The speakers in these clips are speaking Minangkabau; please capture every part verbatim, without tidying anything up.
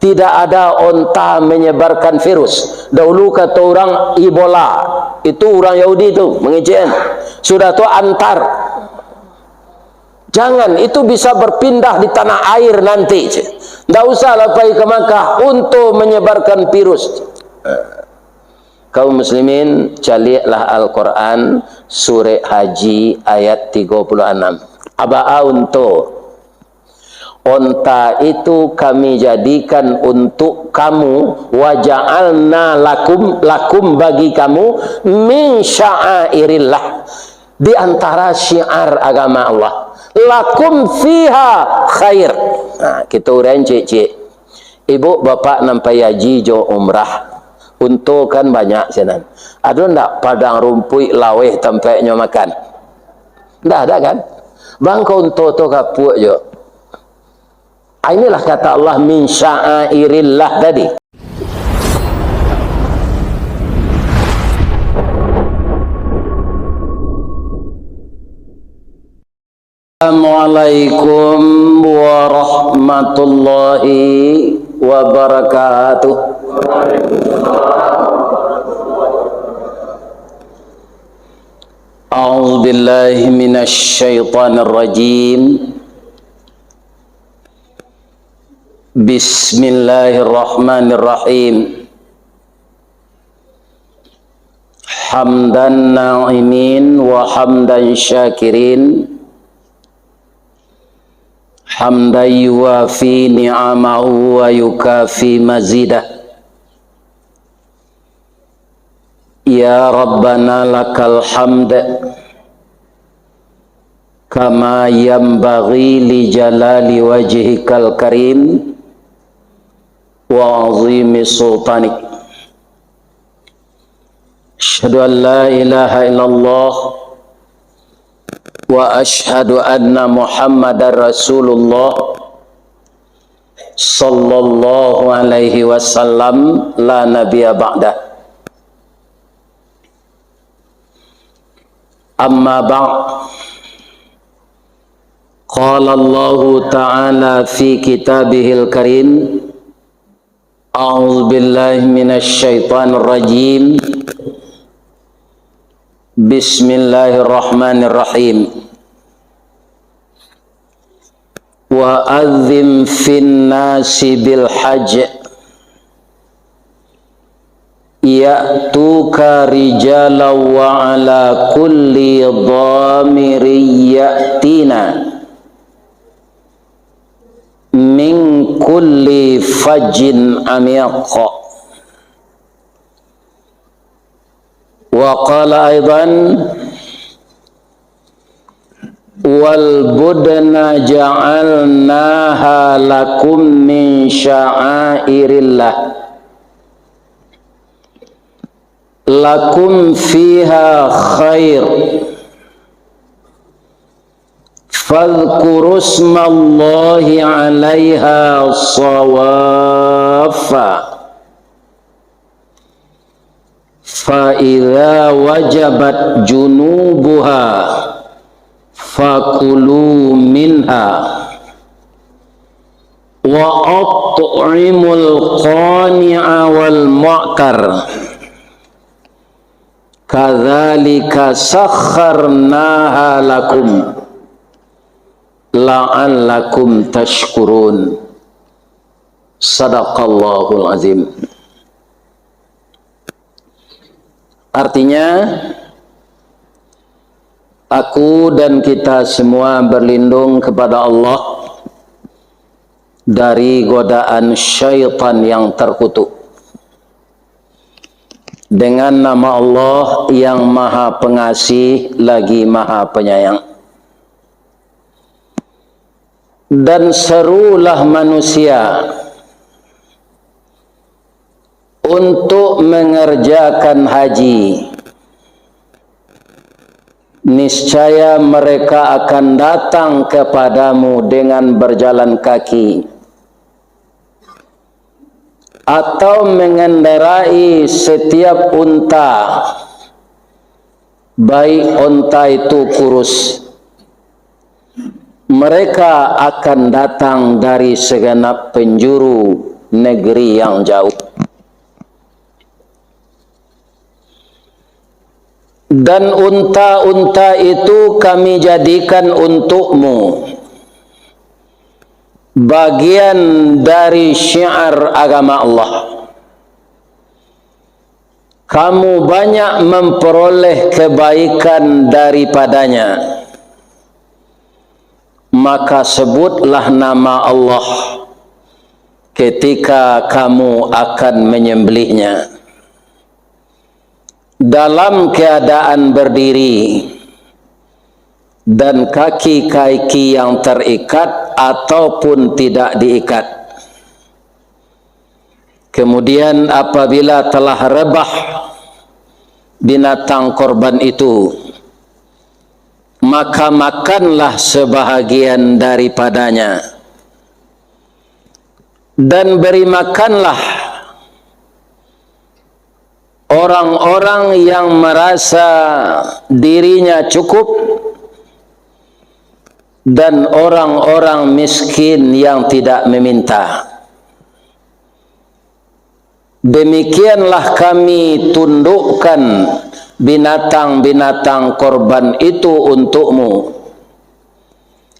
Tidak ada onta menyebarkan virus. Dahulu kato urang Ebola. Itu urang Yahudi tu mangecek. Sudah tu antar. Jangan, itu bisa berpindah di tanah air nanti. Ndak usahlah pai ka Makkah unta menyebarkan virus. Kaum muslimin, caliaklah Al-Quran, Surah Haji ayat tiga puluh enam. Abaa unta. Onta itu Kami jadikan untuk kamu, wa ja'alna lakum, lakum bagi kamu, min sya'airillah, di antara syiar agama Allah. Lakum fiha khair. Nah, kita urang ciek-ciek. Ibu bapak nan pai haji jo umrah, unta kan banyak sinan. Ado ndak padang rumpuik laweh tampeknyo makan? Ndak ada kan? Bangko unta tu kapuak jo. Ah, inilah kata Allah, min sya'airillah tadi. Assalamualaikum warahmatullahi wabarakatuh. A'udzubillahi minasyaitonirrajim. Bismillahirrahmanirrahim. Hamdan na'imin wa hamdan syakirin, hamdan yuwafi ni'amahu wa yukafi mazidah. Ya Rabbana lakal hamd, kama yanbaghi li jalali wajhikal karim, wa azimi sultanik. Asyhadu an la ilaha illallah, wa asyhadu anna Muhammadar Rasulullah, sallallahu alaihi wasallam, la nabiyya ba'dah. Amma ba'd. Qala Allahu ta'ala fi kitabihil karim, a'udzubillahi minasyaitonirrajim. Bismillahirrahmanirrahim. Wa adzim fin nasi bil hajj, ya'tuka rijalan wa ala kulli dhamirin ya'tina min kulli fajjin amiq. Wa qala aidan, wal budna ja'alnaha lakum min sya'airillah, lakum fiha khair, fadzkurusmallahi 'alaiha shawaffa, fa idza wajabat junubuha, fakulu minha, wa at'imul qani'a wal mu'tar, kadzalika sakharnaha lakum, la'allakum tashkurun. Sadaqallahul azim. Artinya, aku dan kita semua berlindung kepada Allah dari godaan syaitan yang terkutuk. Dengan nama Allah yang Maha Pengasih lagi Maha Penyayang. Dan serulah manusia untuk mengerjakan haji, niscaya mereka akan datang kepadamu dengan berjalan kaki, atau mengendarai setiap unta, baik unta itu kurus. Mereka akan datang dari segenap penjuru negeri negeri yang jauh. Dan unta-unta itu Kami jadikan untukmu bagian dari syiar agama Allah. Kamu banyak memperoleh kebaikan daripadanya. Maka sebutlah nama Allah ketika kamu akan menyembelihnya, dalam keadaan berdiri, dan kaki-kaki yang terikat ataupun tidak diikat. Kemudian, apabila telah rebah binatang korban itu, maka makanlah sebahagian daripadanya, dan beri makanlah orang-orang yang merasa dirinya cukup, dan orang-orang miskin yang tidak meminta. Demikianlah Kami tundukkan binatang-binatang korban itu untukmu,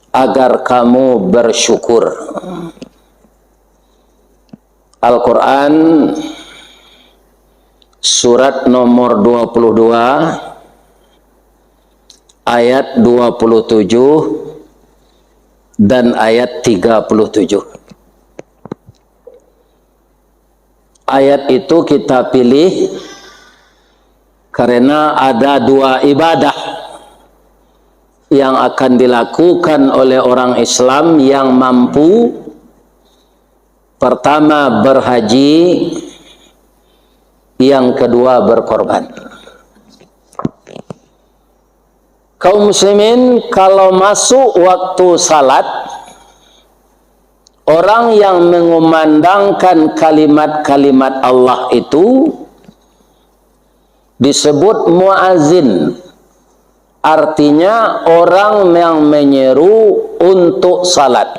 agar kamu bersyukur. Al-Quran, surat nomor dua puluh dua, ayat dua puluh tujuh dan ayat tiga puluh tujuh. Ayat itu kita pilih karena ada dua ibadah yang akan dilakukan oleh orang Islam yang mampu. Pertama, berhaji, yang kedua, berkorban. Kaum muslimin, kalau masuk waktu salat, orang yang mengumandangkan kalimat-kalimat Allah itu disebut muazin, artinya orang yang menyeru untuk salat.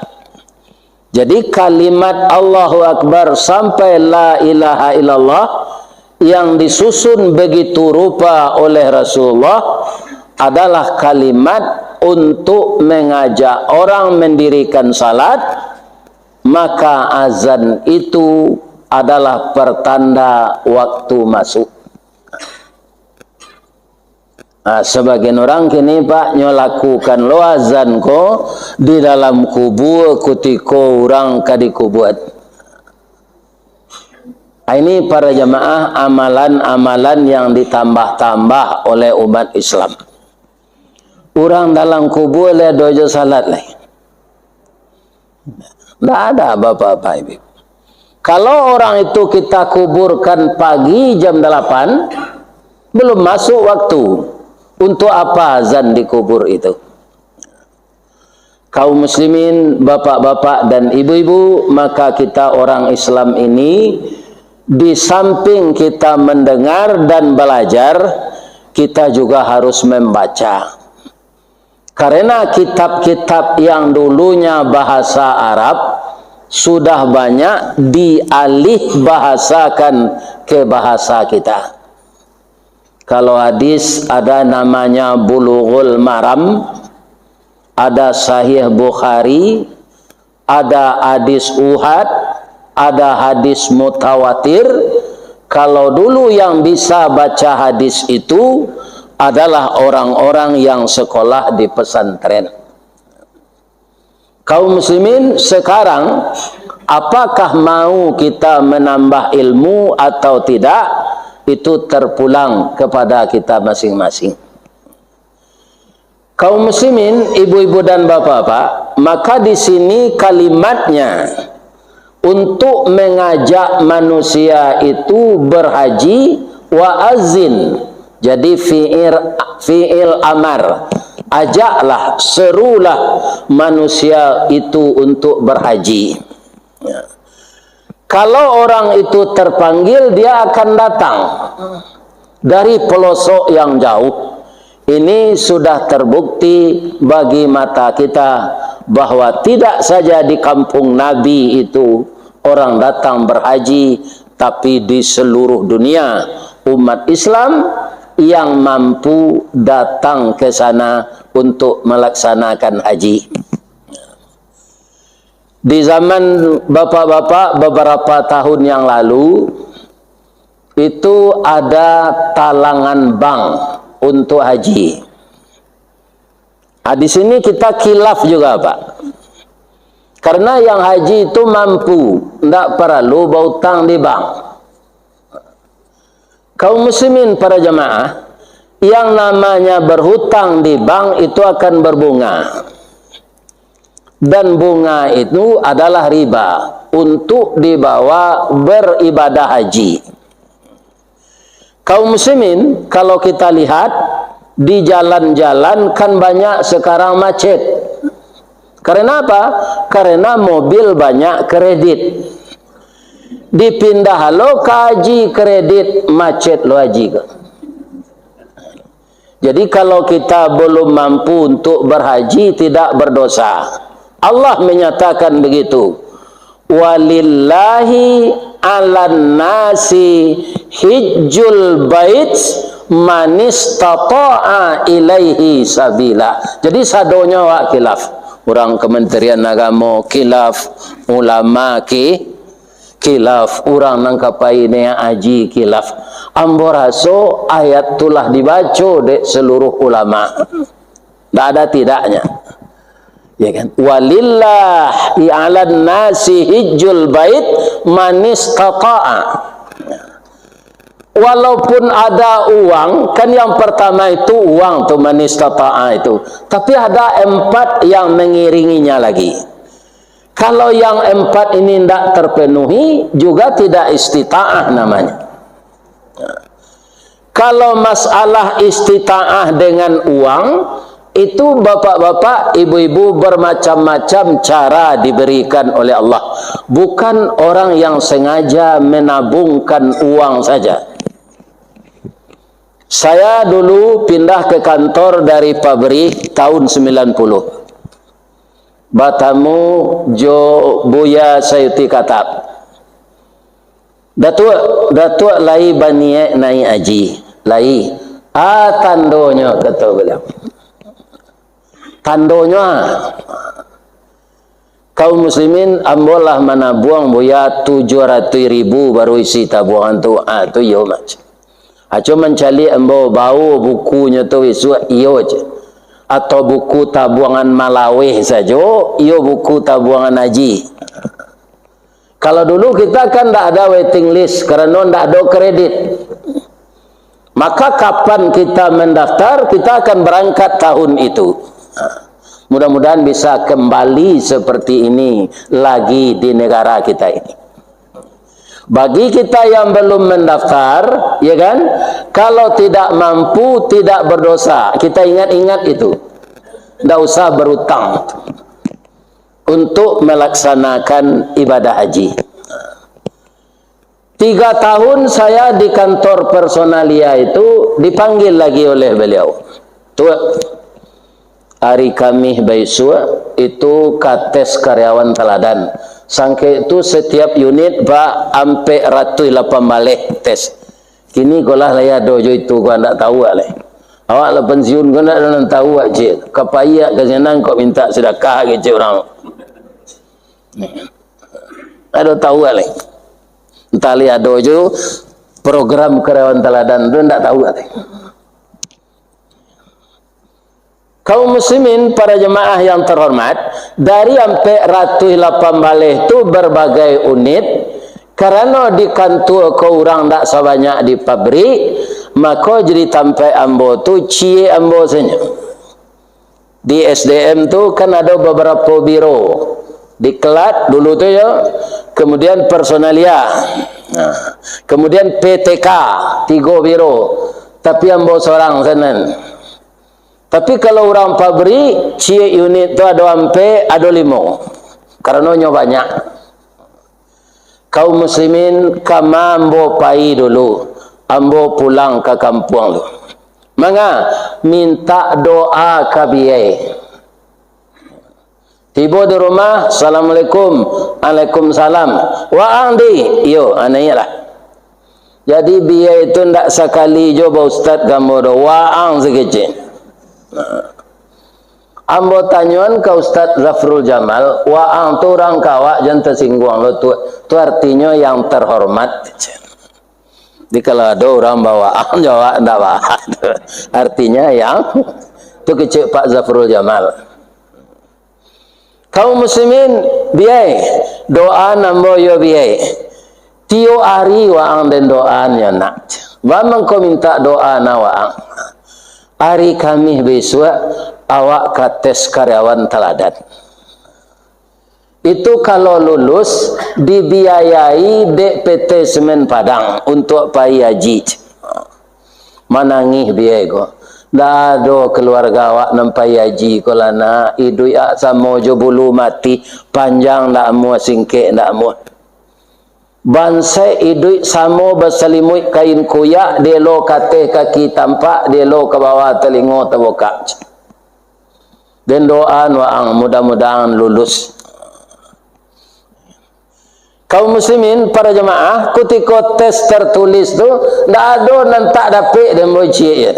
Jadi, kalimat Allahu Akbar sampai la ilaha illallah yang disusun begitu rupa oleh Rasulullah adalah kalimat untuk mengajak orang mendirikan salat, maka azan itu adalah pertanda waktu masuk. Ah, sabagian urang kini, Pak, nyo lakukan lo azan ko di dalam kubua kutiko urang ka dikubuan. Ah, ini para jamaah amalan-amalan yang ditambah-tambah oleh umat Islam. Urang dalam kubua lai ado jo salat lai. Ndak ada, Bapak-bapak, Ibu. Kalau orang itu kita kuburkan pagi jam dalapan, belum masuk waktu, untuk apa azan dikubur itu? Kaum muslimin, bapak-bapak dan ibu-ibu, maka kita orang Islam ini, di samping kita mendengar dan belajar, kita juga harus membaca. Karena kitab-kitab yang dulunya bahasa Arab sudah banyak dialih bahasakan ke bahasa kita. Kalau hadis, ada namanya Bulughul Maram, ada Sahih Bukhari, ada hadis Uhud, ada hadis mutawatir. Kalau dulu yang bisa baca hadis itu adalah orang-orang yang sekolah di pesantren. Kaum muslimin, sekarang, apakah mau kita menambah ilmu atau tidak, itu terpulang kepada kita masing-masing. Kaum muslimin, ibu-ibu dan bapak-bapak, maka di sini kalimatnya untuk mengajak manusia itu berhaji, wa azin. Jadi fi'il, fi'il amar. Ajaklah, serulah manusia itu untuk berhaji. Ya. Kalau orang itu terpanggil, dia akan datang dari pelosok yang jauh. Ini sudah terbukti bagi mata kita bahwa tidak saja di kampung Nabi itu orang datang berhaji, tapi di seluruh dunia umat Islam yang mampu datang ke sana untuk melaksanakan haji. Di zaman bapak-bapak beberapa tahun yang lalu, itu ada talangan bank untuk haji. Ah, di sini kita khilaf juga, Pak. Karena yang haji itu mampu, ndak perlu berhutang di bank. Kaum muslimin para jamaah, yang namanya berhutang di bank itu akan berbunga. Dan bunga itu adalah riba untuk dibawa beribadah haji. Kaum muslimin, kalau kita lihat, di jalan-jalan kan banyak sekarang macet. Karena apa? Karena mobil banyak kredit. Dipindah lo ka haji kredit, macet lo haji ko. Jadi, kalau kita belum mampu untuk berhaji, tidak berdosa. Allah menyatakan begitu, "Walillahi 'alan nasi hijjul bait manistata'a ilaihi sabila." Jadi, sadonyo awak khilaf. Urang Kementerian Agamo khilaf, ulama ki-, khilaf, urang nan ka pai naiak haji khilaf. Ambo raso ayat tu lah dibaco dek seluruh ulama. Ndak ada tidaknya. Ya kan? "Walillahi 'alan nasi hijjul bait manistata'a." Walaupun ada uang, kan yang pertama itu uang tu, manistata'a itu. Tapi ada empat yang mengiringinya lagi. Kalau yang empat ini ndak terpenuhi, juga tidak istita'ah namanya. Kalau masalah istita'ah dengan uang, itu bapak-bapak, ibu-ibu, bermacam-macam cara diberikan oleh Allah. Bukan orang yang sengaja menabungkan uang saja. Saya dulu pindah ke kantor dari pabrik tahun sembilan puluh. Batamu jo Buya Sayuti Katap. "Datuak, Datuak lai baniaik naiak haji?" "Lai." "Ah, tandonyo," kato baliau. "Tandonyo, ah." "Kaum muslimin, ambo lah manabuang, Buya, tujuah ratuih ribu baru isi tabuangan tu." "Ah, tu iyo, Mak." "Aco mancaliak ambo, bao bukunyo tu isuak?" "Iyo," ceh. "Atau buku tabuangan malaweh sajo, iyo buku tabuangan haji?" Kalau dulu kita kan ndak ada waiting list, karano ndak ada kredit. Maka kapan kita mendaftar, kita akan berangkat tahun itu. Mudah-mudahan bisa kembali seperti ini lagi di negara kita ini. Bagi kita yang belum mendaftar, ya kan, kalau tidak mampu, tidak berdosa. Kita ingat-ingat itu. Ndak usah berutang untuk melaksanakan ibadah haji. Tiga tahun saya di kantor personalia itu, dipanggil lagi oleh beliau. "Tuak, hari Kamih baisuak itu ka tes karyawan taladan. Sangkek tu setiap unit, Pak, ampek ratuih lapan baleh tes. Kini ko lah lai ado jo itu ko, ndak tahu lai. Awak lah pensiun ko, ndak ado nan tahu, cek. Ka pai ka sinan kok minta sedekah, cek urang. Ado tahu lai. Antah lai ado jo program karyawan taladan tu, ndak tahu lai." Kaum muslimin, para jemaah yang terhormat, dari ampek ratuih lapan baleh tu berbagai unit, karano di kantua ko urang ndak sabanyak di pabrik, mako jadi tampek ambo tu ciek ambo sajo. Di S D M tu kan ado babarapo biro. Diklat dulu tu yo, kemudian personalia, nah, kemudian P T K, tigo biro. Tapi ambo sorang sanan. Tapi kalau urang pabrik, ciek unit tu ado ampek, ado limo. Karano nyo banyak. Kaum muslimin, kama ambo pai dulu, ambo pulang ka kampuang tu. Manga, mintak doa ka biyai. Tibo di rumah, "Assalamualaikum." "Waalaikumsalam." "Waang di?" "Iyo." "Ah, naiaklah." Jadi, biyai tu ndak sakali jo ba ustad ka ambo doh, waang sakecek. Nah. Ambo tanyoan ka Ustaz Zafrul Jamal, waang tu urang ka awak jan tasingguang lo tu, tu artinyo yang terhormat. Jadi, kalau ado urang bawaang jo awak ndak baa tu. Artinyo yang tu kecek Pak Zafrul Jamal. Kaum muslimin, biyai, doaan ambo yo biyai. Tiok ari waang den doaan yo nak. Baa mangko mintak doa na waang. Ari Kamih bisuak, awak ka tes karyawan taladan. Itu kalau lulus, dibiayai dek P T Semen Padang untuak pai haji. Manangih biyai ko. Ndak ado kaluarga awak nan pai haji ko lah nak, iduik awak samo jo bulu mati, panjang ndak amuah, singkek ndak amuah. Bansaik iduik samo basalimuik kain kuyak, dielo ka ateh kaki tampak, dielo ka bawah talingo tabukak. Den doaan waang, mudah-mudahan lulus. Kaum muslimin, para jamaah, kutiko tes tertulis tu, ndak ado nan tak dapek den boh ciek je.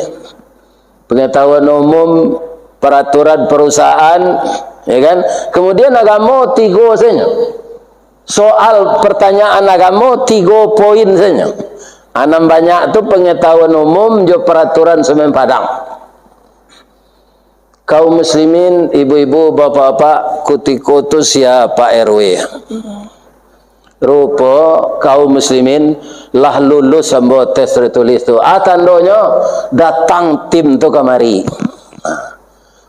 Pengetahuan umum, peraturan perusahaan, ya kan? Kemudian agamo tigo sajo. Soal pertanyaan agamo tigo poin sajo. Nan banyak tu pengetahuan umum jo peraturan Semen Padang. Kaum muslimin, ibu-ibu, bapak-bapak, kutiko tu sia Pak R W. Rupo kaum muslimin lah lulus ambo tes tertulis tu. Ah, tandonyo datang tim tu kamari.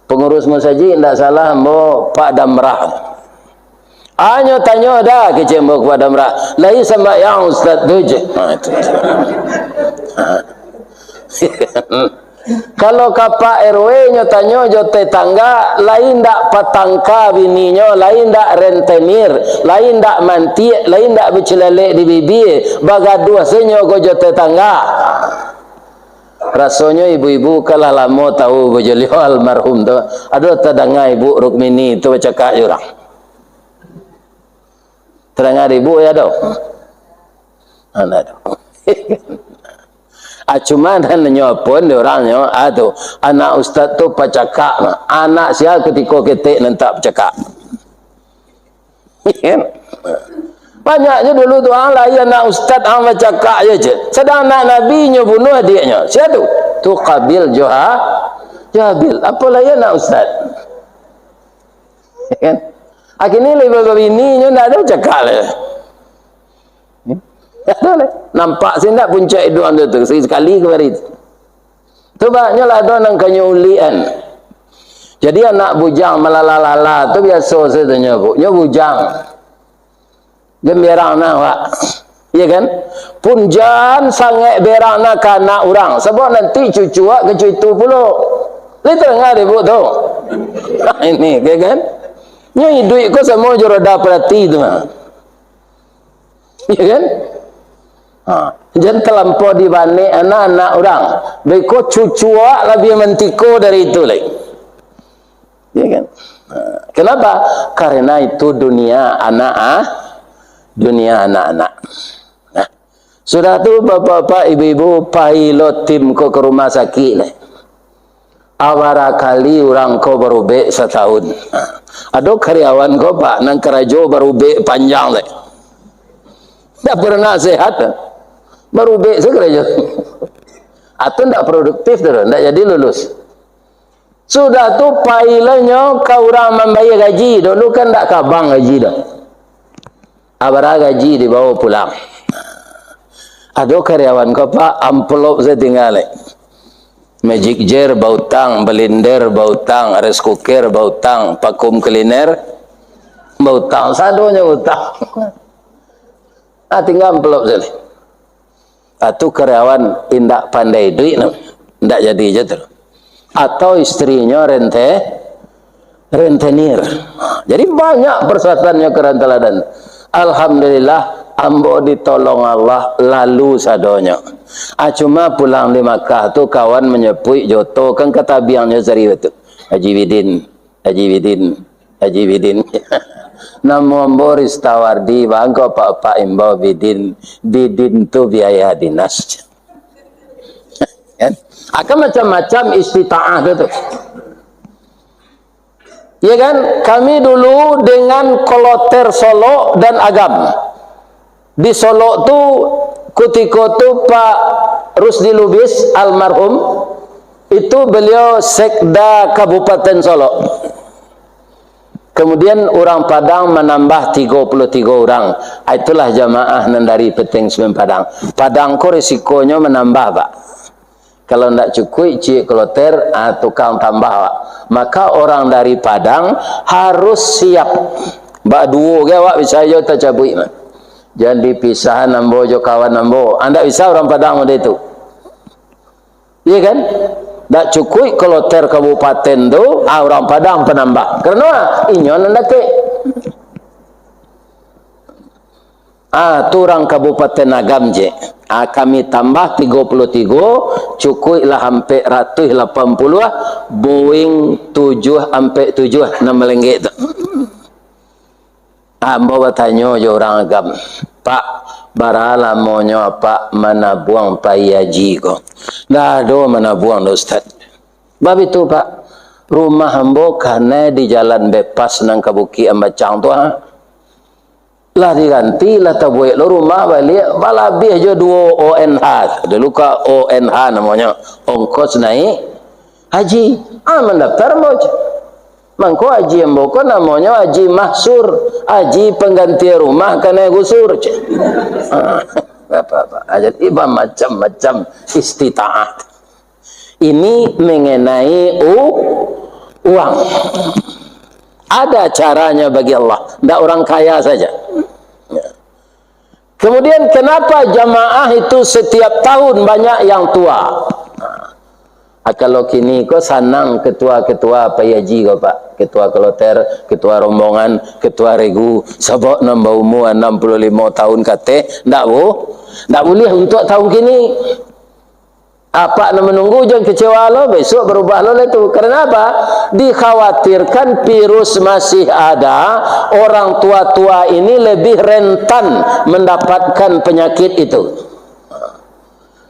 Pengurus masajik, ndak salah ambo Pak Damrah. Anyo tanyo dah kecek ambo ka Pak Damrah. Lai sambahyang ustaz tu je. Ha, itu. Ha. Kalau ka Pak R W nyo tanyo jo tetangga, lai ndak patangka bininyo, lai ndak rentenir, lai ndak mantiak, lai ndak bacilalek di bibia, bagaduah sajo ko jo tetangga. Rasonyo ibu-ibu kan lah lamo tahu bajolio almarhum tu. Ado tadanga Ibu Rukmini tu bacakak jo urang. Tadanga di ibu yo ado? Ado. Ah, cuma nan nyo pun di urang nyo, ah, tu, anak ustaz tu pacakak, nah. Anak sia kutiko ketek nan tak pacakak? Banyak je dulu tu, ah, lai anak ustaz, ah, bacakak je, cek. Sadang anak Nabi nyo bunuh adiaknyo. Sia tu? Tu Qabil jo Ha-, jo Habil. Apo lai anak ustaz? Kan? Akhirnyo lai babini nyo ndak ado cakak lai. Ndak ado lai. Nampak sih ndak puncak iduang tu, tu. Sakali kamari tu. Tu banyak lah ado nan kanyo ulikan. Jadi anak bujang malala-lala tu biaso sajo nyo, Bu. Nyo bujang. Jan berang na awak. Iyo kan? Pun jan sangaik berang na ka anak urang. Sabab nanti cucu awak ka cuitu pulo. Lai tadanga dek ibu tu? Ini, iyo kan? Nyo iduik ko samo jo roda parati tu mah. Iyo kan? Ha, jan talampau dibanek anak-anak urang. Beko cucu awak labiah mantiko dari itu lai. Iyo kan? Ha, kenapa? Karena itu dunia anak, ah, dunia anak-anak. Nah, sudah tu, bapak-bapak, ibu-ibu, pai lo tim ko ka rumah sakik lai. Abarah kali urang ko barubek satahun. Nah, ado karyawan ko, Pak, nan karajo barubek panjang lai. Ndak pernah sehat. Barubek sajo karajo. Atau ndak produktif tu, ndak jadi lulus. Sudah tu, pai lo nyo ka urang mambayia gaji. Dulu kan ndak ka bank gaji doh. Abarah gaji dibawa pulang. Ado karyawan ko, Pak, amplop sajo tingga lai. Magic Jar bautang, blender bautang, rice cooker bautang, vacuum cleaner bautang, sadonyo utang. Ah, tingga amplop sajo lai. Ah, tu karyawan indak pandai iduik namonyo. Indak jadi je tu. Atau istrinyo rente-, rentenir. Jadi banyak persyaratannya karyawan teladan. Alhamdulillah, ambo ditolong Allah lalu sadonyo. Ah, cuma pulang di Makkah tu kawan manyapuik joto kan ka tabiangnyo sari tu. Haji Widin, Haji Widin. Haji Bidin. Namo ambo Ristawardi, bangko apak-apak imbau Bidin. Bidin tu biaya dinas. Kan? Akan macam-macam istitaah tu, tu. Ya kan? Kami dulu dengan Kloter Solok dan Agam. Di Solok tu, kutiko tu Pak Rusdi Lubis, almarhum, itu beliau sekda Kabupaten Solok. Kemudian urang Padang manambah tigo puluah tigo urang. Ah, itulah jamaah nan dari Peteng Semen Padang. Padang ko risikonyo manambah, Pak. Kalau ndak cukuik ciek kloter, ah, tukang tambah awak. Maka orang dari Padang harus siap. Bak duo ge awak bisa jo tacabuik mah. Jan dipisahan ambo jo kawan ambo. Ah, ndak bisa orang Padang model itu. Iya kan? Ndak cukuik kloter kabupaten tu, ah, orang Padang panambah. Karena inyo nan dakek. Ah, tu urang Kabupaten Agam je. Ah, kami tambah tigo puluah tigo, cukuiklah ampek ratuih lapan puluah, Boeing tujuah ampek tujuah nan malenggek tu. Ah, ambo batanyo jo urang Agam, "Pak, bara lamonyo apak manabuang pai haji ko?" "Ndak ado manabuang doh, Ustaz." "Bab itu, Pak, rumah ambo kanai di jalan bypass nan ka Bukik Ambacang tu, ha." Lah diganti, lah tabuek lo rumah baliak, balabiah jo duo O N H. Dulu ka O N H namonyo, ongkos naik haji. Ah, mandaftar ambo, ceh. Mangko haji ambo ko namonyo Haji Mahsur, haji pangganti rumah kanai gusur, ceh. Ah, apa-apa. Ah, jadi bamacam-macam istitaah. Ini mengenai u-, uang. Ada caranya bagi Allah, ndak orang kaya saja. Kemudian, kenapa jamaah itu setiap tahun banyak yang tua? Ah, kalau kini ko sanang ketua-ketua pai haji ko, Pak. Ketua kloter, ketua rombongan, ketua regu, sabab nan baumua anam puluah limo tahun kateh, ndak bu-, ndak buliah untuk tahun kini. Apak nan manunggu, jan kecewa lo, besok barubah lo lah tu. Karena apa? Dikhawatirkan virus masih ada, orang tua-tua ini lebih rentan mendapatkan penyakit itu.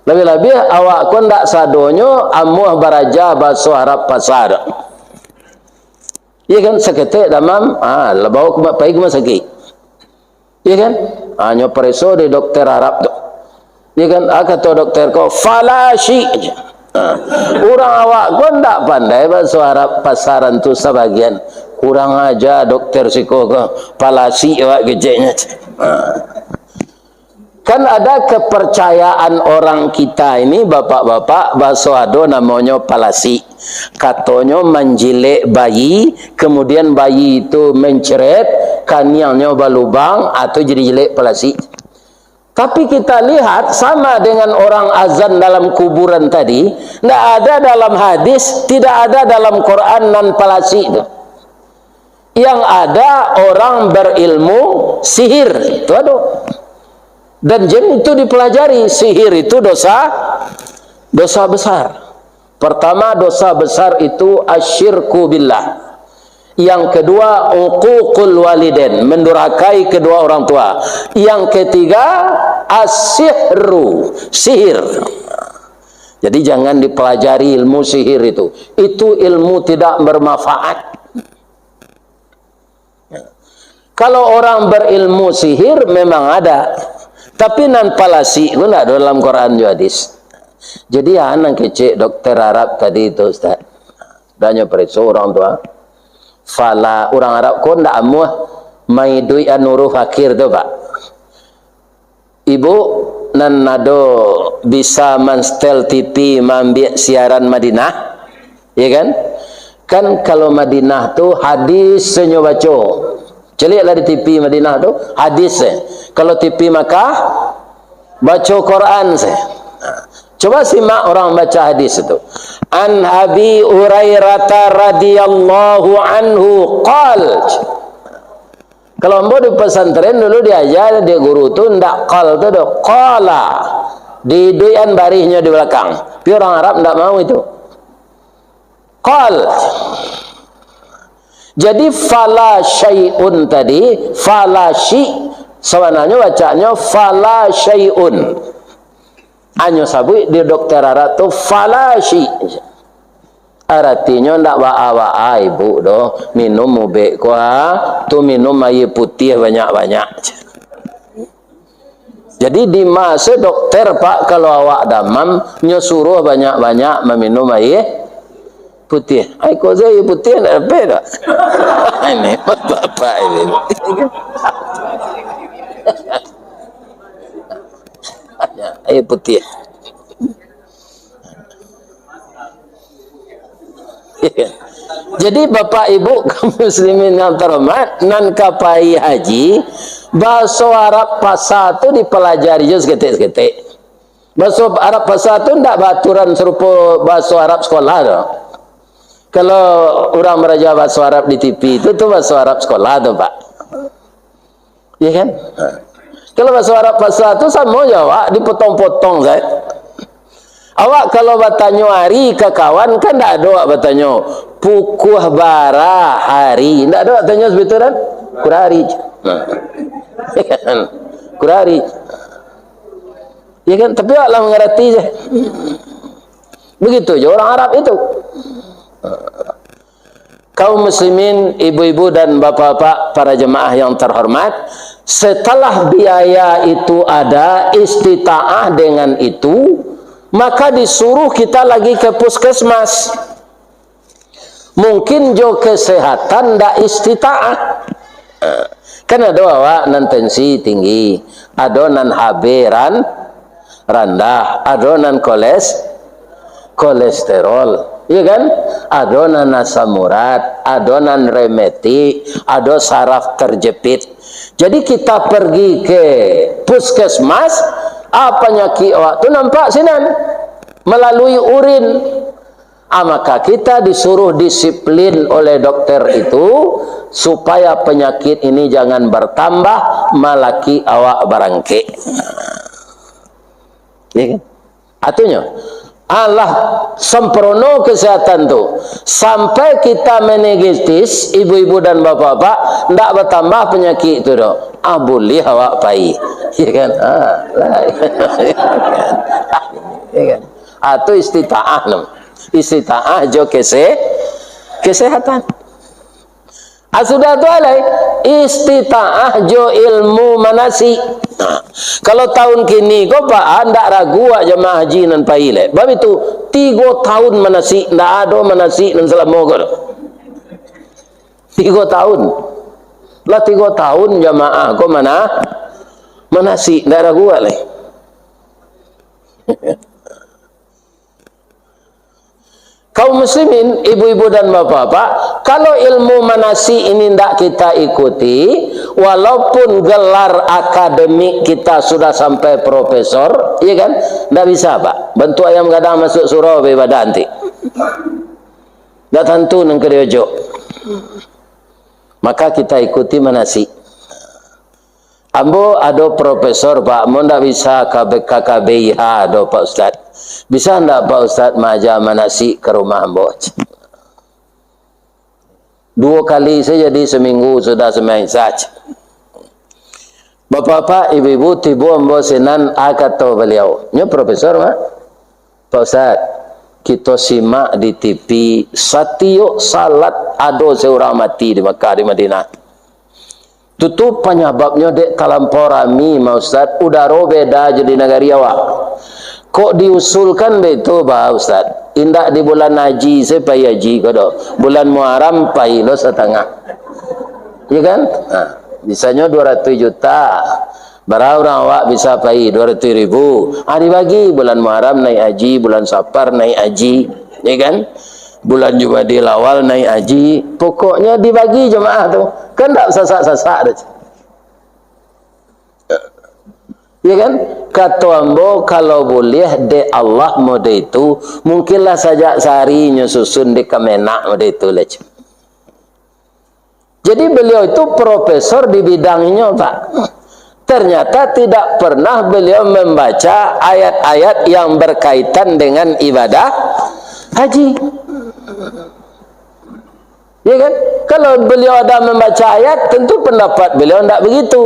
Labiah-labiah awak ko ndak sadonyo amuah baraja baso Arab pasar. Iya kan, saketek damam, ah, lah bawa ke, pai ka rumah sakik. Iya kan? Ah, nyo pareso di dokter Arab tu. Iya kan? Ah, kato dokter ko, "Falasi." Ah, urang awak ko ndak pandai baso Arab pasaran tu sabagian. "Kurang aja dokter siko ko, palasi awak keceknyo." Ah. Kan ada kepercayaan orang kita ini, bapak-bapak, baso ado namonyo palasi. Katonyo manjilek bayi, kemudian bayi itu mencret, kaniangnyo balubang, atau jadi jelek palasi. Tapi kita lihat, sama dengan orang azan dalam kuburan tadi, ndak ada dalam hadis, tidak ada dalam Quran nan palasi tu. Yang ada orang berilmu sihir, itu ado. Dan jin itu dipelajari, sihir itu dosa, dosa besar. Pertama, dosa besar itu asyirku billah. Yang kedua, uququl walidain, mendurhakai kedua orang tua. Yang ketiga, asihru, sihir. Jadi jangan dipelajari ilmu sihir itu. Itu ilmu tidak bermanfaat. Kalau orang berilmu sihir memang ada. Tapi nan palasi ko ndak ado dalam Quran jo hadis. Jadi, ah, nan kecek dokter Arab tadi tu, Ustaz. Danyo pareso urang tu, ah. Fala, urang Arab ko ndak amuah maiduikan huruf akhir tu, Pak. Ibu nan ado bisa manstel T V maambiak siaran Madinah, ya kan? Kan kalau Madinah tu hadis se nyo baco. Caliaklah di T V Madinah tu, hadis se. Kalau T V Makkah, baco Quran se. Coba simak orang baca hadis tu. An Abi Hurairah radhiyallahu anhu qal. Kalau ambo di pesantren dulu diaja dek guru tu, ndak qal tu doh, qala. Diiduikan barihnyo di balakang. Tapi urang Arab ndak mau itu. Qal. Jadi, fala syai'un tadi, fala syi', sabananyo bacaannyo fala syai'un. Anyo sabuik di dokter Arab tu fala syi'. Aratinyo ndak baa-baa, Ibu, doh. Minum ubek ko, ha. Tu minum aia putiah banyak-banyak. Jadi, di maso dokter, Pak, kalau awak damam, nyo suruah banyak-banyak maminum aia putiah. Ai, kok aia putiah ndak dapek, Pak? Ini bapak ini. Aia putiah. Jadi, Bapak Ibu kaum muslimin yang terhormat, nan ka pai haji, baso Arab pasa tu dipalajari jo saketek-saketek. Baso Arab pasa tu ndak baaturan sarupo baso Arab sekolah tu. Kalau urang baraja baso Arab di T V tu, tu baso Arab sekolah tu, Pak. Iya kan? Ha. Kalau baso Arab pasa tu samo jo awak, dipotong-potong sajo. Awak kalau batanyo ari ka kawan, kan ndak ado awak batanyo, "Pukua bara ari?" Ndak ado awak tanyo sabagai tu, kan? Kuro ari. Nah. Kuro ari. Ya kan? Tapi awak lah mangarati sajo. Begitu juo urang Arab itu. Kaum muslimin, ibu-ibu dan bapak-bapak, para jemaah yang terhormat, setelah biaya itu ada, istitaah dengan itu, maka disuruh kita lagi ke puskesmas. Mungkin jo kesehatan ndak istitaah. Kan ado awak nan tensi tinggi, ado nan H B ran-, randah, ado nan koles-, kolesterol, iya kan? Ado nan asam urat, ado nan rematik, ado saraf terjepit. Jadi kita pergi ke puskesmas, ah, panyakik awak tu nampak sinan, melalui urin. Ah, maka kita disuruh disiplin oleh dokter itu, supaya penyakit ini jangan bertambah, malaki awak barangkek. Ya kan? Artinyo, alah sempurno kesehatan tu. Sampai kita meningitis, ibu-ibu dan bapak-bapak, ndak bertambah penyakit tu doh. Ah, buliah awak pai. Ya kan? Ah, lah. Ya kan? Ah, tu istitaah no. Istitaah jo kese-, kesehatan. Ah, sudah tu alai, istitaah jo ilmu manasik. Nah, kalau tahun kini ko, Pak, ah, ndak ragu awak jamaah haji nan pai lai. Bab itu, tigo tahun manasik, ndak ado manasik nan salamo ko doh. Tigo tahun. Lah tigo tahun jamaah ko mana-, manasik, ndak ragu awak lai. Kaum muslimin, ibu-ibu dan bapak-bapak, kalau ilmu manasik ini ndak kita ikuti, walaupun gelar akademik kita sudah sampai profesor, iya kan? Ndak bisa, Pak. Bantuak ayam gadang masuk surau baibadah nanti. Ndak tantu nan ka diojok. Maka kita ikuti manasik. Ambo ado profesor, Pak, ambo ndak bisa K B, K K B I H doh, Pak Ustaz. Bisa ndak, Pak Ustaz, maaja manasik ka rumah ambo? Duo kali sajo di saminggu, sudah sumbayang Isya. Bapak-bapak, ibu-ibu, tibo ambo sinan, a kato baliau. Nyo profesor, Pak. Pak Ustaz, kito simak di T V, satiok salat ado seurang mati di Makkah, di Madinah. Tu, tu panyababnyo dek talampau rami, ma Ustaz, udaro beda jo di nagari awak. Kok diusulkan baitu, ba Ustaz? Indak di bulan haji se pai haji ko doh. Bulan Muharram pai lo satangah. Iya kan? Ha, bisanyo duo ratuih juta. Bara urang awak bisa pai? Duo ratuih ribu. Ah, dibagi, bulan Muharram naik haji, bulan Safar naik haji, ya kan? Bulan Jumadil Awal naik haji. Pokoknyo dibagi jamaah tu. Kan ndak sasak-sasak tu. Ya kan? Kato ambo, kalau buliah dek Allah mode itu, mungkinlah sajak sahari nyo susun di Kemenag mode itu lah. Jadi, beliau itu profesor di bidang inyo, Pak. Ternyata tidak pernah beliau membaca ayat-ayat yang berkaitan dengan ibadah haji. Ya kan? Kalau beliau ada membaca ayat, tentu pendapat beliau ndak begitu.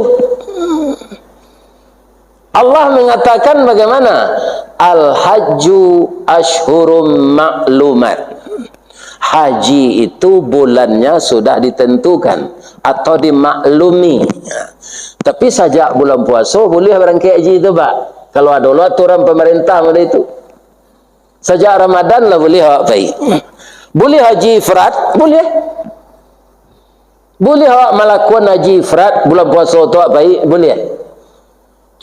Allah mengatakan bagaimana? "Al-hajju ashhurum ma'lumat." Haji itu bulannya sudah ditentukan atau dimaklumi. Tapi sajak bulan puaso buliah barangkek haji tu, Pak. Kalau ado lo aturan pemerintah model itu. Sajak Ramadan lah buliah awak pai. Buliah haji ifrad? Buliah. Buliah awak malakuan haji ifrad bulan puaso tu awak pai? Buliah.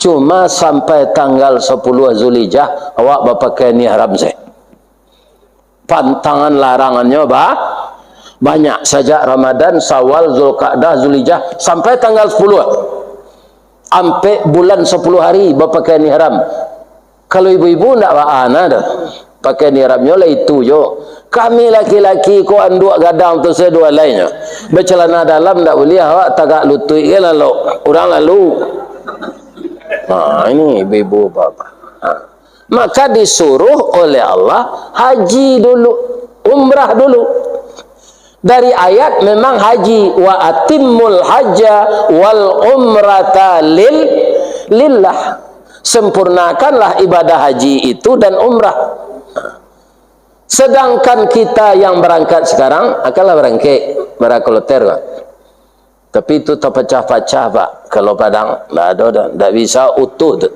Cuma sampai tanggal sapuluah Zulhijjah, awak bapakaian ihram se. Pantangan larangannyo ba-, banyak. Sajak Ramadan, Syawal, Zulqa'dah, Zulhijjah, sampai tanggal sapuluah. Ampek bulan sapuluah hari bapakaian ihram. Kalau ibu-ibu ndak baa na doh. Pakaian ihramnyo lah itu jo. Kami laki-laki ko anduak gadang tu saduo alainyo. Bacelana dalam ndak buliah, awak tagak lutuik ge lalok. Urang lalu. Ha, ini ibu-ibu bapak. Ha. Maka disuruh oleh Allah haji dulu, umrah dulu. Dari ayat memang haji, "Wa atimmul hajja wal umrata lil-, lillah." Sempurnakanlah ibadah haji itu dan umrah. Sedangkan kita yang berangkat sekarang, akanlah barangkek, bara kloter, Pak. Tapi itu tapacah-pacah, Pak. Kalau Padang, ndak ado doh, ndak bisa utuh tu.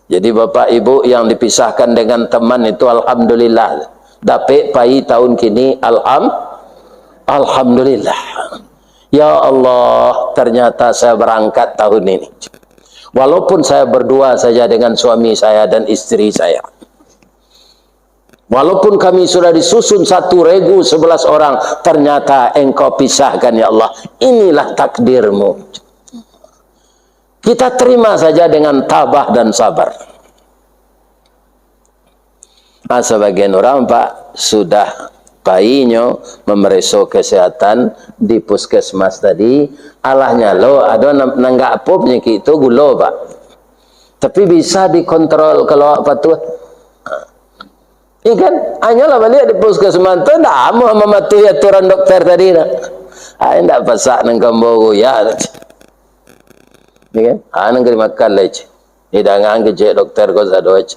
Jadi, bapak ibu yang dipisahkan dengan teman itu, alhamdulillah. Dapek pai tahun kini, alham-, alhamdulillah. Ya Allah, ternyata saya berangkat tahun ini. Walaupun saya berdua saja dengan suami saya dan istri saya. Walaupun kami sudah disusun satu regu sebelas orang, ternyata Engkau pisahkan, ya Allah. Inilah takdir-Mu. Kita terima saja dengan tabah dan sabar. Nah, sabagian urang, Pak, sudah painyo mamareso kesehatan di puskesmas tadi, alah nyalo, ado nan-, nanggak apo panyakik tu, gulo, Pak. Tapi bisa dikontrol kalau awak patuah. Iya kan? Hanyolah baliak di puskesmas tu, ndak amuah mamatuhi aturan dokter tadi tu. Ai, ndak pasak nan kambau goyak tu. Iya kan? Ah, nan ka dimakan lai, ceh. Didangaan kecek dokter ko sado, ceh.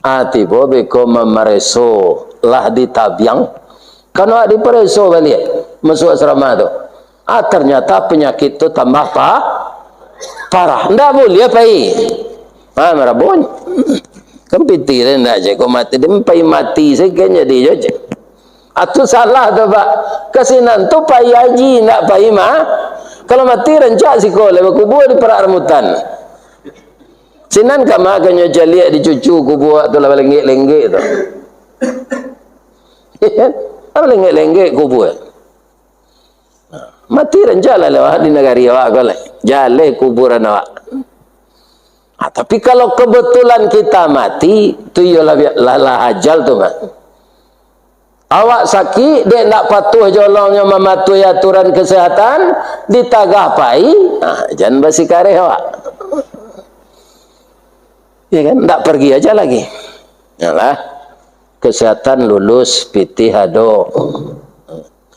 Ah, tibo beko mamareso, lah ditabiang. Kan awak dipareso baliak, masuak asrama tu. Ah, ternyata panyakik tu tambah pa-, parah. Ndak buliah pai. Ah, marabonyo. Kan pitih deh ndak je, kok mati, dia pai mati saja kan jadi je, je. Ah, tu salah tu, Pak. Ka sinan tu pai haji, ndak pai ma-, kalau mati rancak siko, lai bakubua di parak rambutan. Sinan ka ma ka nyo caliak di cucu kubua tu lah balenggek-lenggek tu. Lah balenggek-lenggek kubua. Mati rancak lah lewat di nagari awak ko lah. Jaleh kuburan awak. Ah, tapi kalau kebetulan kita mati, tu iyolah bi-, lah, lah ajal tu, Mak. Awak sakik, dek ndak patuah jolongnyo mamatuhi aturan kesehatan, ditagah pai, ah, jan basikareh awak. Ya kan? Ndak pergi aja lagi. Yalah. Kesehatan lulus, pitih ado.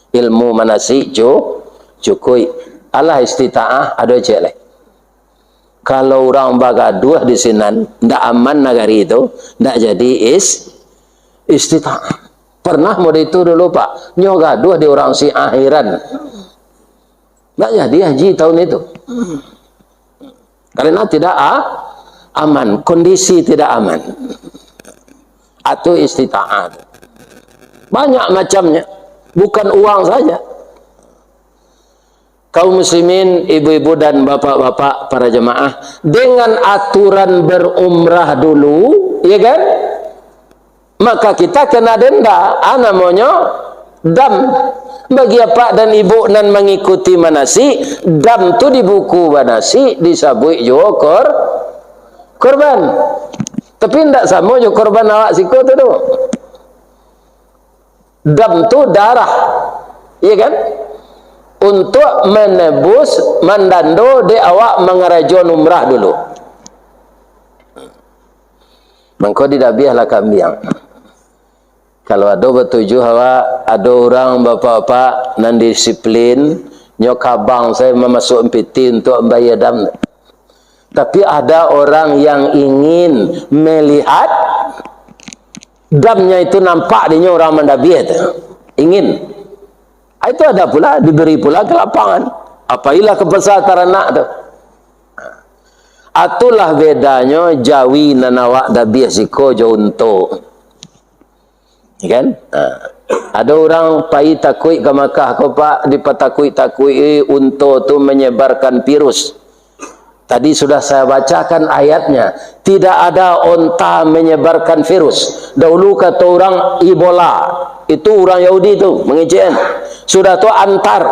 Ilmu manasik cu-, cukuik. Alah istitaah ado ciek lai. Kalau urang bagaduah di sinan, ndak aman nagari tu, ndak jadi is-, istitaah. Pernah model itu dulu, Pak. Nyo gaduah di urang Syiah Iran. Ndak jadi haji tahun itu. Karena tidak a-, aman, kondisi tidak aman. Atau istitaah. Banyak macamnya. Bukan uang saja. Kaum muslimin, ibu-ibu dan bapak-bapak, para jemaah, dengan aturan berumrah dulu, ya kan? Maka kita kena denda, ah, namonyo dam. Bagi apak dan ibu nan mangikuti manasik, dam tu di buku manasik disabuik juo kor-, korban. Tapi ndak samo jo korban awak siko tu, tu. Dam tu darah. Iya kan? Untuk menebus, mandando dek awak mangarajoan umrah dulu. Mangko didabiahlah kambiang. Kalau ado batujuh awak, ado urang bapak-bapak nan disiplin, nyo kabang sajo mamasuakan piti untuak mambayia dam. Tapi ada orang yang ingin melihat damnya itu nampak dinyo urang mandabiah tu. Ingin. Ah, itu ada pula, diberi pula kelapangan. Pailah ka pasa taranak tu. Itulah bedanyo jawi nan awak dabiah siko jo unto. Ya kan? Ha. Ado urang pai takuik ka Makkah ko, Pak, dipatakuik-takuik, eh, unto tu manyebarkan virus. Tadi sudah saya bacakan ayatnya, tidak ada onta menyebarkan virus. Dahulu kato urang Ebola, itu urang Yahudi tu mangecek. Sudah tu antar.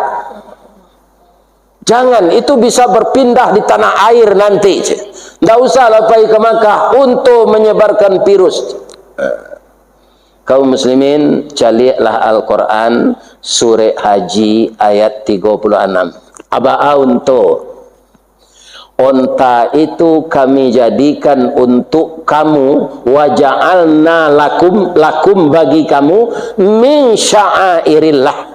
Jangan, itu bisa berpindah di tanah air nanti. Ndak usahlah pai ka Makkah unto manyebarkan virus. Kaum muslimin, caliaklah Al-Quran, Surat Haji ayat tigo puluah anam. Abaa unto. Onta itu Kami jadikan untuk kamu, wa ja'alna lakum, lakum bagi kamu, min sya'airillah,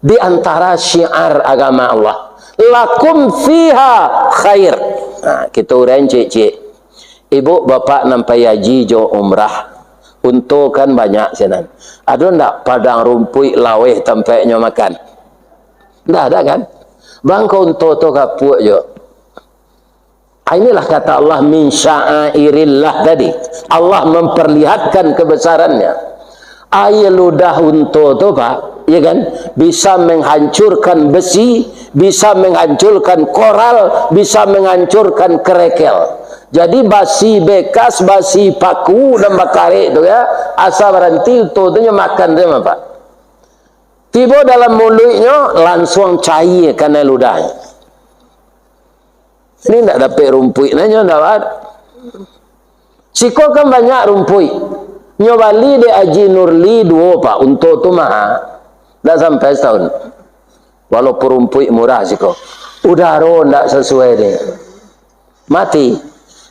di antara syiar agama Allah. Lakum fiha khair. Nah, kita urang ciek-ciek. Ibu bapak nan pai haji jo umrah, unto kan banyak sinan. Ado ndak padang rumpuik laweh tampeknyo makan? Ndak ada kan? Bangko unto tu kapuak jo. Ah, inilah kata Allah, "Min sya'airillah" tadi. Allah memperlihatkan kebesarannya. Aia ludah unto tu, Pak, ya kan, bisa menghancurkan besi, bisa menghancurkan koral, bisa menghancurkan kerekel. Jadi, basi bekas, basi paku nan bakarek tu, ya, asa baranti unto tu nyo makan tu, Pak. Tibo dalam muluiknyo, lansuang caia kanai ludahnyo. Ini ndak dapek rumpuik, nanyo ndak ada. Siko kan banyak rumpuik. Nyo bali dek Haji Nurli duo, Pak, unto tu maha. Ndak sampai satahun. Walaupun rumpuik murah siko. Udaro ndak sasuai dek. Mati.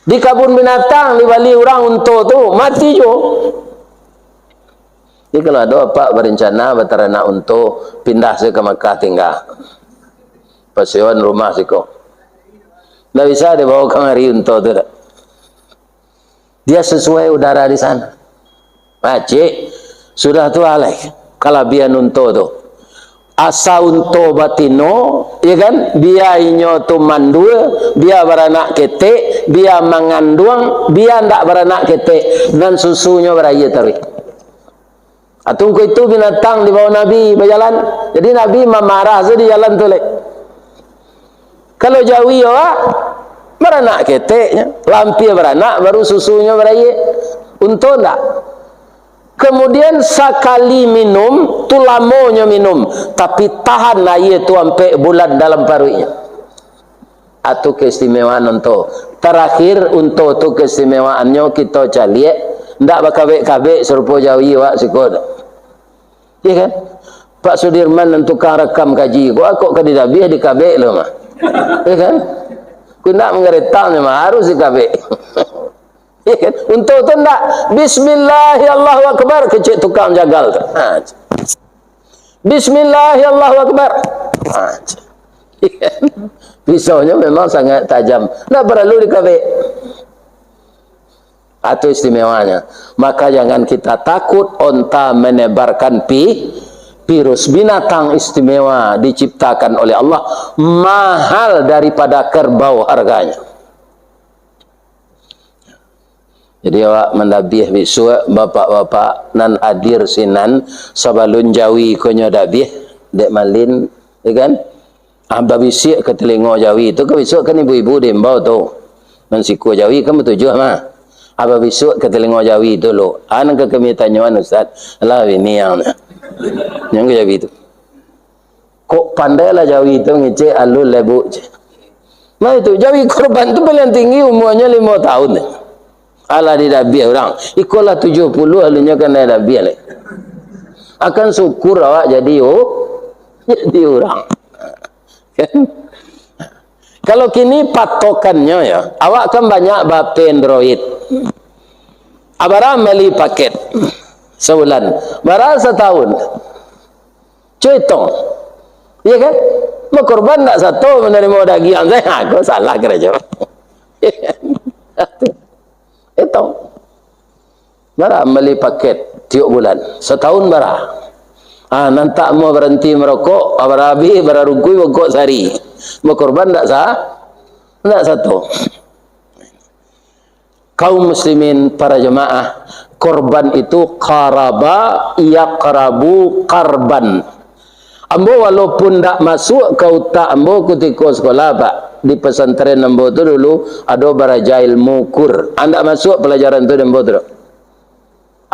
Di kabun binatang dibali urang unto tu, mati juo. Jadi kalau ado apak barencana bataranak unto, pindah sajo ka Makkah tingga. Pasewan rumah siko. Ndak bisa dibawo kamari unto tu, dak. Dia sesuai udara di sana. Pacik, sudah tu alai kalabihan unto tu. Asa unto batino, ya kan? Bia inyo tu mandul, bia baranak ketek, bia manganduang, bia ndak baranak ketek, nan susunyo baraia taruih. Atungku itu binatang dibawa Nabi bajalan. Jadi Nabi mamarah sajo di jalan tu, leh. Kalau jawi awak, baranak keteknyo, lampia baranak, baru susunyo baraia. Unto ndak? Kemudian sakali minum, tu lamonyo minum, tapi tahan aia tu ampek bulan dalam paruiknyo. Atu keistimewaan unto. Tarakhir, unto tu keistimewaannyo kito caliak, ndak bakabek-kabek sarupo jawi awak siko tu. Iya kan? Pak Sudirman nan tukang rakam kaji ko, kok ka didabiah dikabek lo mah. Iya kan? Ku ndak mangaretangnyo mah, harus dikabek. Iya kan? Unto tu ndak, "Bismillah, Allahu Akbar," kecek tukang jagal tu. Ha. "Bismillah, Allahu Akbar." Ha. Iya kan? Pisaunyo memang sangat tajam. Ndak paralu dikabek. Atu istimewanya. Maka jangan kita takut onta menebarkan pi-, virus. Binatang istimewa diciptakan oleh Allah, mahal daripada kerbau harganya. Jadi awak mandabiah bisuak, bapak-bapak nan hadir sinan, sabalun jawi ko nyo dabiah, dek malin, ya kan? Ah, babisiak ka talingo jawi tu, ka bisuak kan ibu-ibu diimbau tu. Nan siko jawi kan batujuah mah. Ah, babisuak ka talingo jawi tu lo. Ah, nan ka kami tanyoan, Ustaz. Alah, biniang. Nan ka jawi tu. Kok pandailah jawi tu ngecek alun lai, Bu, cek. Nah, itu, jawi kurban tu paling tinggi umurnyo limo tahun. Alah didabiah urang. Iko lah tujuah puluah alunnyo kan didabiah lai. Akan syukur awak jadi, oh, jadi urang. Kan? Kalau kini patokannyo ya, awak kan banyak ba-P Android. Abarang bali paket. Sabulan. Bara satahun? Cubo itong. Iya kan? Bakorban ndak sato manarimo dagiang sajo. Ha, ko salah karajo. Itong. Bara mambali paket tiok bulan? Satahun bara? Ah, nan tak mau baranti marokok, ah, bara abih, bara rungkui, bongkok sari. Bakorban ndak sa-, ndak sato. Kaum muslimin, para jamaah, korban itu qaraba yaqrabu qarban. Ambo walaupun ndak masuak ka utak ambo kutiko sekolah, Pak, di pesantren ambo tu dulu ado baraja ilmu kur. Ah, ndak masuak pelajaran tu di ambo tu doh.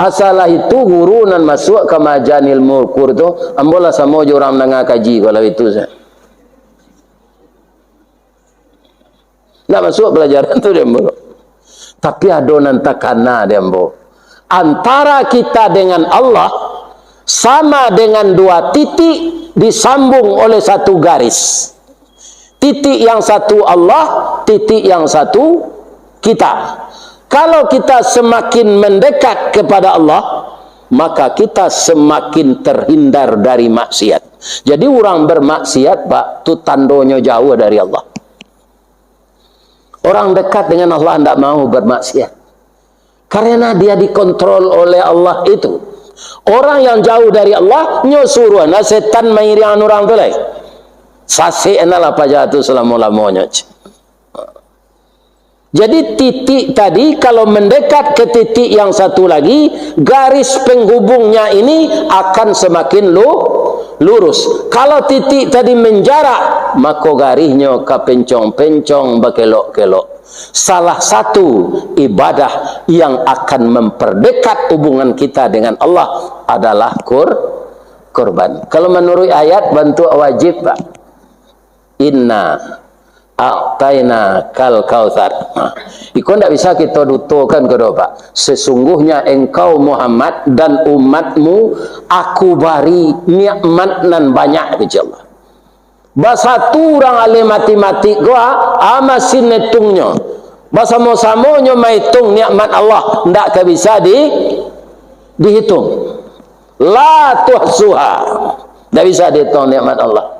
Asalah itu guru nan masuak ka maaja ilmu kur tu, ambo lah samo jo urang mandanga kaji ko lah itu sajo. Ndak masuak pelajaran tu di ambo. Tapi ado nan takana di ambo. Antara kita dengan Allah sama dengan dua titik disambung oleh satu garis. Titik yang satu Allah, titik yang satu kita. Kalau kita semakin mendekat kepada Allah, maka kita semakin terhindar dari maksiat. Jadi, urang bermaksiat, Pak, tu tandonyo jauah dari Allah. Orang dekat dengan Allah ndak mau bermaksiat. Karena dia dikontrol oleh Allah itu. Orang yang jauh dari Allah, nyo suruah nah setan mairiangan urang tu lai. Sasek nah lah paja tu salamo-lamonyo. Jadi, titik tadi kalau mendekat ke titik yang satu lagi, garis penghubungnya ini akan semakin lu-, lurus. Kalau titik tadi menjarak, mako garihnyo ka pencong-pencong, bakelok-kelok. Salah satu ibadah yang akan memperdekat hubungan kita dengan Allah adalah kur-, kurban. Kalau menurut ayat, bantuak wajib, Pak. "Inna a'taina kal kautsar." Nah, iko ndak bisa kito dutokan ko doh, Pak. "Sesungguhnya engkau, Muhammad, dan umatmu, Aku bari nikmat nan banyak," kecek Allah. Basatu urang ahli matematik ko, ah, ah, masin etungnyo. Basamo-samonyo maitung nikmat Allah, ndak ka bisa di-, dihitung. La tuhsuha. Ndak bisa dihitung nikmat Allah.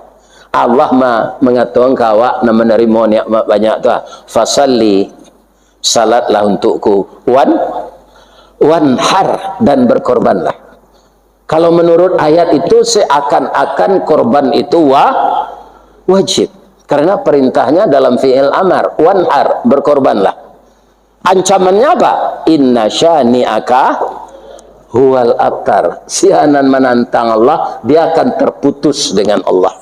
Allah ma-, mangatokan ka awak nan manarimo nikmat banyak tu, ah, "Fasalli, salatlah untukku, wan-, wanhar, dan berkorbanlah." Kalau menurut ayat itu, seakan-akan korban itu wa-, wajib. Karena perintahnya dalam fi'il amar, "Wanhar, berkorbanlah." Ancamannya apa? "Inna syani'aka huwal abtar." Sia nan manantang Allah, dia akan terputus dengan Allah.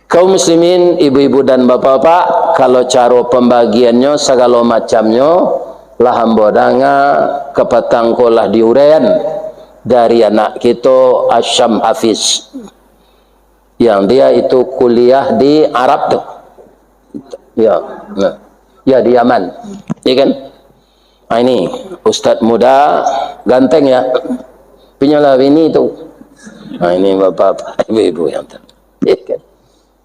Kaum muslimin, ibu-ibu dan bapak-bapak, kalau caro pambagiannyo, sagalo macamnyo, lah ambo danga, kapatang ko lah diuraian dari anak kito, Asyam Hafiz. Yang dia itu kuliah di Arab tu. Ya, nah. Ya, di Yaman. Ya kan? Ah, ini, ustaz muda, ganteng ya. Punyalah bini tu. Ah, ini bapak-bapak, ibu-ibu yang tu. Ya kan?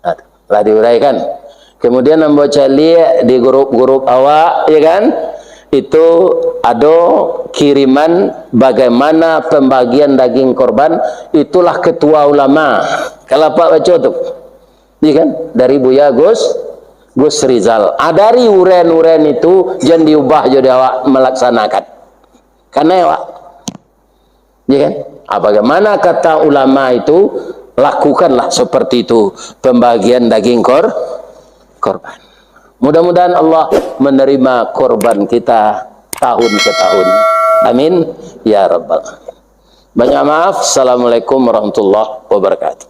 Ah, lah diuraikan. Kemudian ambo caliak di grup-grup awak, ya kan? Itu ado kiriman bagaimana pembagian daging korban, itulah ketua ulama. Kalau Pak baco tu. Iya kan? Dari Buya Gus, Gus Rizal. Ah, dari uren-uren itu, jan diubah jo dek awak malaksanakan. Kanai awak. Iya kan? Ah, bagaimana kata ulama itu, lakukanlah seperti itu pembagian daging kor-, korban. Mudah-mudahan Allah menerima korban kita tahun ke tahun. Amin. Ya Rabbal Alamin. Banyak maaf. Assalamualaikum warahmatullahi wabarakatuh.